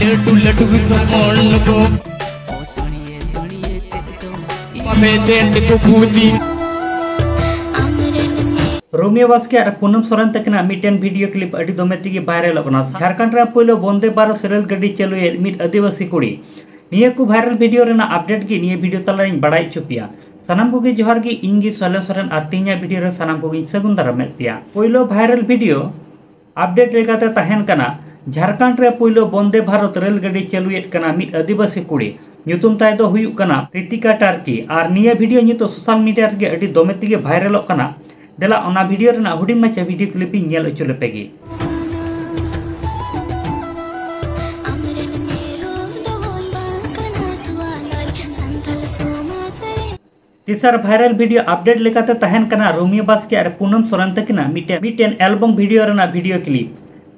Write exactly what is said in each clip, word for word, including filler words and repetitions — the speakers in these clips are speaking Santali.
ᱞᱟᱹᱴᱩ ᱞᱟᱹᱴᱩ ᱫᱚᱯᱚᱱ ᱠᱚ ᱯᱟᱯᱮ ᱪᱮᱱᱴ ᱠᱚ ᱯᱩᱛᱤ᱾ ᱨᱳᱢᱤᱭᱳ ᱵᱟᱥᱠᱮ ᱟᱨ ᱯᱩᱱᱟᱢ ᱥᱚᱨᱮᱱ ᱛᱟᱹᱠᱤᱱᱟᱜ ᱢᱤᱫᱴᱮᱱ ᱵᱷᱤᱰᱤᱭᱳ ᱠᱞᱤᱯ ᱟᱹᱰᱤ ᱫᱚᱢᱮ ᱛᱮᱜᱮ ᱵᱷᱟᱭᱨᱟᱞᱚᱜ ᱠᱟᱱᱟ᱾ ᱡᱷᱟᱲᱠᱷᱚᱸᱰ ᱨᱮ ᱯᱳᱭᱞᱳ ᱵᱚᱱᱫᱮ ᱵᱷᱟᱨᱚᱛ ᱨᱮᱞ ᱜᱟᱹᱰᱤ ᱪᱟᱹᱞᱩᱭᱮᱫ ᱢᱤᱫ ᱟᱹᱫᱤᱵᱟᱹᱥᱤ ᱠᱩᱲᱤ᱾ ᱱᱤᱭᱟᱹ ᱠᱚ ᱵᱷᱟᱭᱨᱟᱞ ᱵᱷᱤᱰᱤᱭᱳ ᱨᱮᱱᱟᱜ ᱟᱯᱰᱮᱴ ᱜᱮ ᱱᱤᱭᱟᱹ ᱵᱷᱤᱰᱤᱭᱳ ᱛᱟᱞᱟᱨᱤᱧ ᱵᱟᱲᱟᱭ ᱦᱚᱪᱚ ᱯᱮᱭᱟ᱾ ᱥᱟᱱᱟᱢ ᱠᱚᱜᱮ ᱡᱚᱦᱟᱨ ᱜᱮ, ᱤᱧ ᱜᱮ ᱥᱚᱭᱞᱟ ᱥᱚᱨᱮᱱ ᱟᱨ ᱛᱮᱦᱮᱧᱟᱜ ᱵᱷᱤᱰᱤᱭᱳ ᱨᱮ ᱥᱟᱱᱟᱢ ᱠᱚᱜᱮᱧ ᱥᱟᱹᱜᱩᱱ ᱫᱟᱨᱟᱢᱮᱫ ᱯᱮᱭᱟ᱾ ᱯᱳᱭᱞᱳ ᱵᱷᱟᱭᱨᱟᱞ ᱵᱷᱤᱰᱤᱭᱳ ᱟᱯᱰᱮᱴ ᱞᱮᱠᱟᱛᱮ ᱛᱟᱦᱮᱱ ᱠᱟᱱᱟ, ᱡᱷᱟᱲᱠᱷᱚᱸᱰ ᱨᱮ ᱯᱳᱭᱞᱳ ᱵᱚᱱᱫᱮ ᱵᱷᱟᱨᱚᱛ ᱨᱮᱞ ᱜᱟᱹᱰᱤ ᱪᱟᱹᱞᱩᱭᱮᱫ ᱠᱟᱱᱟ ᱢᱤᱫ ᱟᱹᱫᱤᱵᱟᱹᱥᱤ ᱠᱩᱲᱤ᱾ ᱧᱩᱛᱩᱢ ᱛᱟᱭ ᱫᱚ ᱦᱩᱭᱩᱜ ᱠᱟᱱᱟ ᱯᱨᱤᱛᱤᱠᱟ ᱴᱟᱨᱠᱤ᱾ ᱟᱨ ᱱᱤᱭᱟᱹ ᱵᱷᱤᱰᱤᱭᱳ ᱱᱤᱛᱚᱜ ᱥᱳᱥᱟᱞ ᱢᱤᱰᱤᱭᱟ ᱨᱮᱜᱮ ᱟᱹᱰᱤ ᱫᱚᱢᱮ ᱛᱮᱜᱮ ᱵᱷᱟᱭᱨᱟᱞᱚᱜ ᱠᱟᱱᱟ᱾ ᱫᱮᱞᱟ ᱚᱱᱟ ᱵᱷᱤᱰᱤᱭᱳ ᱨᱮᱱᱟᱜ ᱦᱩᱰᱤᱧ ᱢᱟᱪᱷᱟ ᱵᱷᱤᱰᱤᱭᱳ ᱠᱞᱤᱯ ᱤᱧ ᱧᱮᱞ ᱦᱚᱪᱚ ᱞᱮᱯᱮ ᱜᱮ᱾ ᱛᱮᱥᱟᱨ ᱵᱷᱟᱭᱨᱟᱞ ᱵᱷᱤᱰᱤᱭᱳ ᱟᱯᱰᱮᱴ ᱞᱮᱠᱟᱛᱮ ᱛᱟᱦᱮᱱ ᱠᱟᱱᱟ ᱨᱳᱢᱤᱭᱳ ᱵᱟᱥᱠᱮ ᱟᱨ ᱯᱩᱱᱟᱢ ᱥᱚᱨᱮᱱ ᱛᱟᱹᱠᱤᱱᱟᱜ ᱢᱤᱫᱴᱮᱱ ᱢᱤᱫᱴᱮᱱ ᱮᱞᱵᱚᱢ ᱵᱷᱤᱰᱤᱭᱳ ᱨᱮᱱᱟᱜ ᱵᱷᱤᱰᱤᱭᱳ ᱠᱞᱤᱯ᱾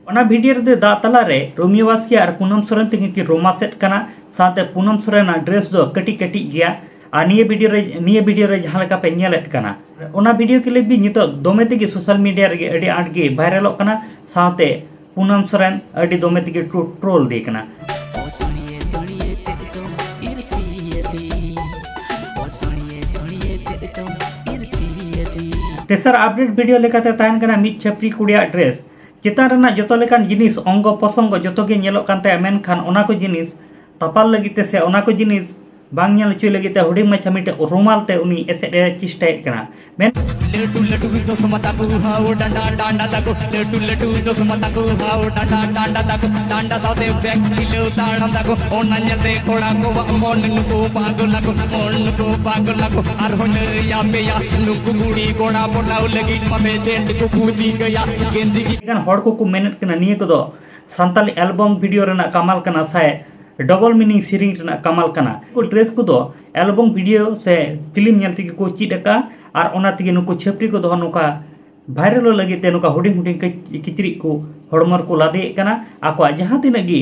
ᱚᱱᱟ ᱵᱷᱤᱰᱤᱭᱳ ᱨᱮᱫᱚ ᱫᱟᱜ ᱛᱟᱞᱟᱨᱮ ᱨᱳᱢᱤᱭᱳ ᱵᱟᱥᱠᱮ ᱟᱨ ᱯᱩᱱᱟᱢ ᱥᱚᱨᱮᱱ ᱛᱟᱹᱠᱤᱱ ᱠᱤᱱ ᱨᱳᱢᱟᱱᱥᱮᱫ ᱠᱟᱱᱟ᱾ ᱥᱟᱶᱛᱮ ᱯᱩᱱᱟᱢ ᱥᱚᱨᱮᱱᱟᱜ ᱰᱨᱮᱥ ᱫᱚ ᱠᱟᱹᱴᱤᱡ ᱠᱟᱹᱴᱤᱡ ᱜᱮᱭᱟ᱾ ᱟᱨ ᱱᱤᱭᱟᱹ ᱵᱷᱤᱰᱤᱭᱳ ᱨᱮ ᱱᱤᱭᱟᱹ ᱵᱷᱤᱰᱤᱭᱳ ᱨᱮ ᱡᱟᱦᱟᱸ ᱞᱮᱠᱟ ᱯᱮ ᱧᱮᱞᱮᱫ ᱠᱟᱱᱟ, ᱚᱱᱟ ᱵᱷᱤᱰᱤᱭᱳ ᱠᱞᱤᱯ ᱜᱮ ᱱᱤᱛᱚᱜ ᱫᱚᱢᱮ ᱛᱮᱜᱮ ᱥᱳᱥᱟᱞ ᱢᱤᱰᱤᱭᱟ ᱨᱮᱜᱮ ᱟᱹᱰᱤ ᱟᱸᱴ ᱜᱮ ᱵᱷᱟᱭᱨᱟᱞᱚᱜ ᱠᱟᱱᱟ᱾ ᱥᱟᱶᱛᱮ ᱯᱩᱱᱟᱢ ᱥᱚᱨᱮᱱ ᱟᱹᱰᱤ ᱫᱚᱢᱮ ᱛᱮᱜᱮ ᱴᱨᱳ- ᱴᱨᱳᱞ ᱫᱮ ᱠᱟᱱᱟ᱾ ᱛᱮᱥᱟᱨ ᱟᱯᱰᱮᱴ ᱵᱷᱤᱰᱤᱭᱳ ᱞᱮᱠᱟᱛᱮ ᱛᱟᱦᱮᱱ ᱠᱟᱱᱟ ᱢᱤᱫ ᱪᱷᱟᱹᱯᱨᱤ ᱠᱩᱲᱤᱭᱟᱜ ᱰᱨᱮᱥ᱾ ᱪᱮᱛᱟᱱ ᱨᱮᱱᱟᱜ ᱡᱚᱛᱚ ᱞᱮᱠᱟᱱ ᱡᱤᱱᱤᱥ, ᱚᱝᱜᱚ ᱯᱨᱚᱥᱚᱝᱜᱚ ᱡᱚᱛᱚ ᱜᱮ ᱧᱮᱞᱚᱜ ᱠᱟᱱ ᱛᱟᱭᱟ, ᱢᱮᱱᱠᱷᱟᱱ ᱚᱱᱟ ᱠᱚ ᱡᱤᱱᱤᱥ ᱛᱟᱯᱟᱞ ᱞᱟᱹᱜᱤᱫ ᱛᱮ ᱥᱮ ᱚᱱᱟ ᱠᱚ ᱡᱤᱱᱤᱥ ᱵᱟᱝ ᱧᱮᱞ ᱦᱚᱪᱚᱭ ᱞᱟᱹᱜᱤᱫ ᱛᱮ ᱦᱩᱰᱤᱧ ᱢᱟᱪᱷᱟ ᱢᱤᱫᱴᱮᱡ ᱨᱩᱢᱟᱞ ᱛᱮ ᱩᱱᱤ ᱮᱥᱮᱫ ᱮ ᱪᱮᱥᱴᱟᱭᱮᱫ ᱠᱟᱱᱟ᱾ ᱢᱮᱱ ᱞᱟᱹᱴᱩ ᱞᱟᱹᱴᱩ ᱪᱚᱥᱢᱟ ᱛᱟᱠᱚ, ᱦᱟᱣ ᱰᱟᱸᱰᱟ ᱰᱟᱸᱰᱟ ᱛᱟᱠᱚ, ᱞᱟᱹᱴᱩ ᱞᱟᱹᱴᱩ ᱪᱚᱥᱢᱟ ᱛᱟᱠᱚ, ᱦᱟᱣ ᱰᱟᱸᱰᱟ ᱰᱟᱸᱰᱟ ᱛᱟᱠᱚ, ᱰᱟᱸᱰᱟ ᱥᱟᱶᱛᱮ ᱵᱮᱜᱽ ᱛᱤᱞᱟᱹᱣ ᱛᱟᱲᱟᱢ ᱛᱟᱠᱚ, ᱚᱱᱟ ᱧᱮᱞᱛᱮ ᱠᱚᱲᱟ ᱠᱚᱣᱟᱜ ᱢᱚᱱ ᱱᱩᱠᱩ ᱯᱟᱜᱚᱞ ᱟᱠᱚ, ᱢᱚᱱ ᱱᱩᱠᱩ ᱯᱟᱜᱚᱞ ᱟᱠᱚ᱾ ᱟᱨᱦᱚᱸ ᱞᱟᱹᱭ ᱟᱯᱮᱭᱟ, ᱱᱩᱠᱩ ᱠᱩᱲᱤ ᱠᱚᱲᱟ ᱯᱚᱴᱟᱣ ᱞᱟᱹᱜᱤᱫ ᱢᱟᱯᱮ ᱪᱮᱱᱴ ᱠᱚ ᱯᱩᱛᱤ ᱜᱟᱭᱟ, ᱜᱮᱸᱫᱤ᱾ ᱟᱹᱰᱤ ᱜᱟᱱ ᱦᱚᱲ ᱠᱚᱠᱚ ᱢᱮᱱᱮᱫ ᱠᱟᱱᱟ ᱱᱤᱭᱟᱹ ᱠᱚᱫᱚ ᱥᱟᱱᱛᱟᱞᱤ ᱮᱞᱵᱚᱢ ᱵᱷᱤᱰᱤᱭᱳ ᱨᱮᱱᱟᱜ ᱠᱟᱢᱟᱞ ᱠᱟᱱᱟ, ᱥᱟᱭ ᱰᱚᱵᱚᱞ ᱢᱤᱱᱤᱝ ᱥᱮᱨᱮᱧ ᱨᱮᱱᱟᱜ ᱠᱟᱢᱟᱞ ᱠᱟᱱᱟ᱾ ᱱᱩᱠᱩ ᱰᱨᱮᱥ ᱠᱚᱫᱚ ᱮᱞᱵᱚᱢ ᱵᱷᱤᱰᱤᱭᱳ ᱥᱮ ᱯᱷᱤᱞᱢ ᱧᱮᱞ ᱛᱮᱜᱮ ᱠᱚ ᱪᱮᱫ ᱟᱠᱟᱫᱼᱟ, ᱟᱨ ᱚᱱᱟ ᱛᱮᱜᱮ ᱱᱩᱠᱩ ᱪᱷᱟᱹᱯᱨᱤ ᱠᱚᱫᱚ ᱱᱚᱝᱠᱟ ᱵᱷᱟᱭᱨᱟᱞᱚᱜ ᱞᱟᱹᱜᱤᱫ ᱛᱮ ᱱᱚᱝᱠᱟ ᱦᱩᱰᱤᱧ ᱦᱩᱰᱤᱧ ᱠᱤᱪ- ᱠᱤᱪᱨᱤᱡ ᱠᱚ ᱦᱚᱲᱢᱚ ᱨᱮᱠᱚ ᱞᱟᱫᱮᱭᱮᱫ ᱠᱟᱱᱟ᱾ ᱟᱠᱚᱣᱟᱜ ᱡᱟᱦᱟᱸ ᱛᱤᱱᱟᱹᱜ ᱜᱮ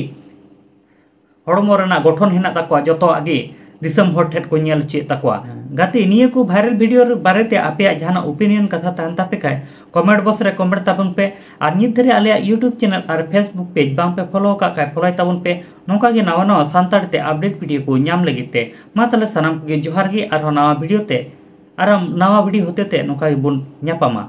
ᱦᱚᱲᱢᱚ ᱨᱮᱱᱟᱜ ᱜᱚᱴᱷᱚᱱ ᱦᱮᱱᱟᱜ ᱛᱟᱠᱚᱣᱟ, ᱡᱚᱛᱚᱣᱟᱜ ᱜᱮ ᱫᱤᱥᱚᱢ ᱦᱚᱲ ᱴᱷᱮᱱ ᱠᱚ ᱧᱮᱞ ᱦᱚᱪᱚᱭᱮᱫ ᱛᱟᱠᱚᱣᱟ᱾ ᱜᱟᱛᱮ, ᱱᱤᱭᱟᱹ ᱠᱚ ᱵᱷᱟᱭᱨᱟᱞ ᱵᱷᱤᱰᱤᱭᱳ ᱵᱟᱨᱮᱛᱮ ᱟᱯᱮᱭᱟᱜ ᱡᱟᱦᱟᱱᱟᱜ ᱳᱯᱤᱱᱤᱭᱚᱱ ᱠᱟᱛᱷᱟ ᱛᱟᱦᱮᱱ ᱛᱟᱯᱮ ᱠᱷᱟᱡ, Comment box ᱨᱮ comment ᱛᱟᱵᱚᱱ ᱯᱮ᱾ ᱟᱨ ᱱᱤᱛ ᱫᱷᱟᱹᱨᱤᱡ ᱟᱞᱮᱭᱟᱜ YouTube channel ᱟᱨ Facebook page ᱵᱟᱝ ᱯᱮ follow ᱟᱠᱟᱫ ᱠᱷᱟᱱ follow ᱛᱟᱵᱚᱱ ᱯᱮ᱾ ᱱᱚᱝᱠᱟ ᱜᱮ ᱱᱟᱣᱟ ᱱᱟᱣᱟ ᱥᱟᱱᱛᱟᱲᱤ ᱛᱮ update video ᱠᱚ ᱧᱟᱢ ᱞᱟᱹᱜᱤᱫ ᱛᱮ᱾ ᱢᱟ ᱛᱟᱦᱞᱮ ᱥᱟᱱᱟᱢ ᱠᱚᱜᱮ ᱡᱚᱦᱟᱨ ᱜᱮ, ᱟᱨᱦᱚᱸ ᱱᱟᱣᱟ video ᱛᱮ, ᱟᱨ ᱱᱟᱣᱟ video ᱦᱚᱛᱮᱛᱮ ᱱᱚᱝᱠᱟ ᱜᱮᱵᱚᱱ ᱧᱟᱯᱟᱢᱟ᱾